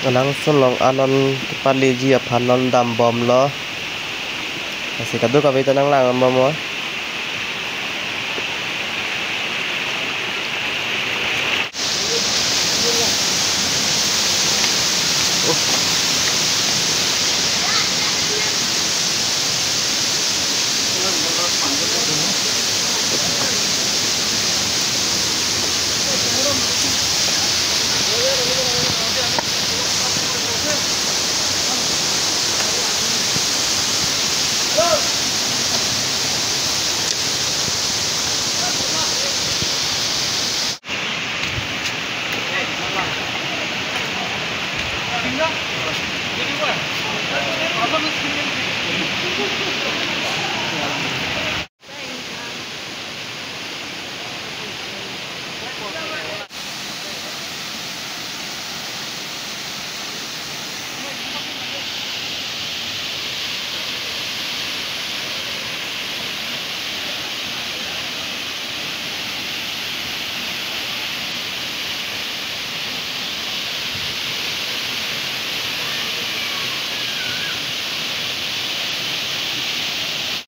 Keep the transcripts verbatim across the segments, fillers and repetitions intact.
Alangsun along anon kepaleji aphan non dambomlo. Lasi kadokave ta nanglangbomlo.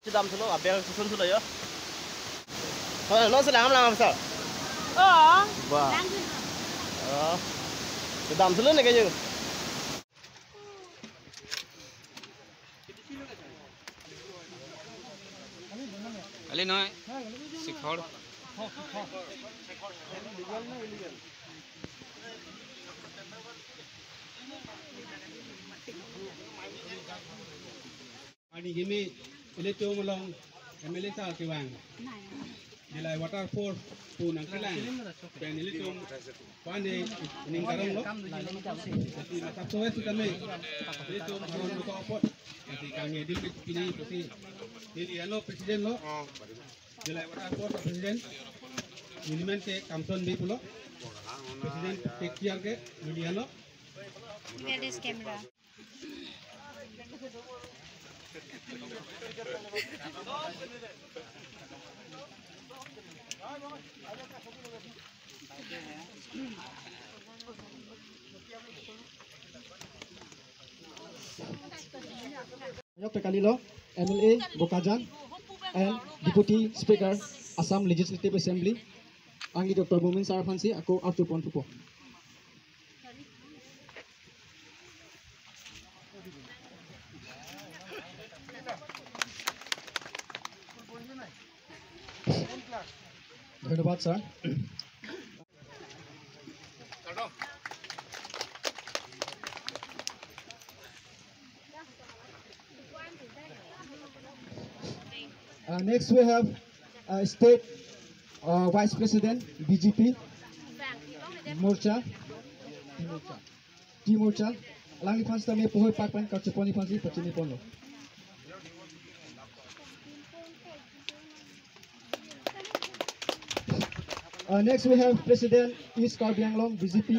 Kedam thulo, abel susun thulo yo. Oh, non selang lang, sir. Oh. Wah. Lang thulo. Oh. Kedam thulo ne kayu. Kali noi, sikhor. Arni kimi ilitum along M L A sir kevang. Jilai water force pu nangkelang. Pen ilitum pande ining karong lo. Jadi matap soe sitame ilitum aron buka apot. Jadi kami di pini pusi. Neli ano president lo. Jilai water force president. Neli men ke Kamson Bey pulo. President take care ke neli ano. Where is camera? Ayok pe kalilo, M L A Bokajan and Deputy Speaker Assam Legislative Assembly, anggi Doctor Momin sir aphansi ako arju pon thupo. ধন্যবাদ, sir. Uh, next, we have uh, State uh, Vice President, B J P Morcha. T Morcha. Alangli aphan sitame puhoi pak pen karju pon aphansi pachini ponlo. Uh, next, we have President East Karbi Anglong B J P,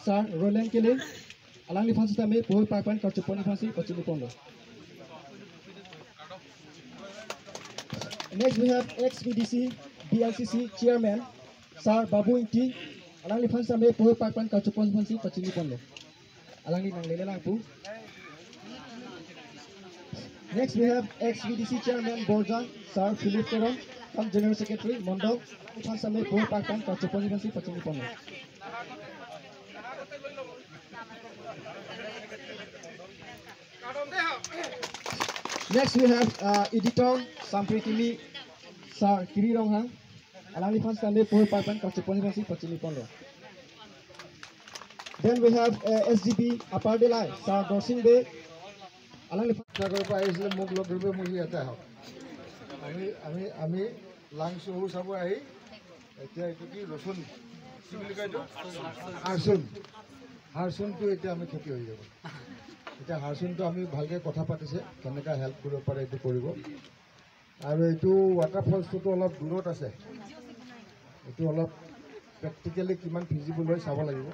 Sir Roland Killing. Alangli aphan sitame puhoi pak pen karju pon aphansi pachini ponlo. Next we have ex B D C, B L C C chairman, Sir Babu Ingti. Alangliphan same pohoi park pen kachepon aphansi pachini ponlo. Alangli nanglele lang pu. Next we have ex B D C chairman Borjan, Sir Philip Teron, cum general secretary Mondol. Alangliphan same pohoi park pen kachepon aphansi pachini ponlo. Next we have uh, editor Sampri Kimi, Sir Kiri Ronghang. Alangliphan same pohoi park pen kachepon aphansi pachini ponlo. Then we have uh, S D B Upper Delai, Sir Dorsing Bey. Alangliphan সাগৰৰ পৰা আহিছিলে, মোক লগ ধৰিব, মই ইয়াতে আহক। আমি আমি আমি লাংচ চাব আহি এতিয়া এইটো কি ৰচুন, কি বুলি কয় এইটো? হাৰচুন। হাৰচুনটো এতিয়া আমি খেতি হৈ যাব। এতিয়া হাৰচুনটো আমি ভালকে কথা পাতিছে, কেনেকা হেল্প কৰিব পাৰে এইটো কৰিব। আৰু এইটো ৱাটাৰফলছটোতো অলপ দূৰত আছে, এইটো অলপ প্ৰেক্টিকেলি কিমান ফিজিবল হয় চাব লাগিব।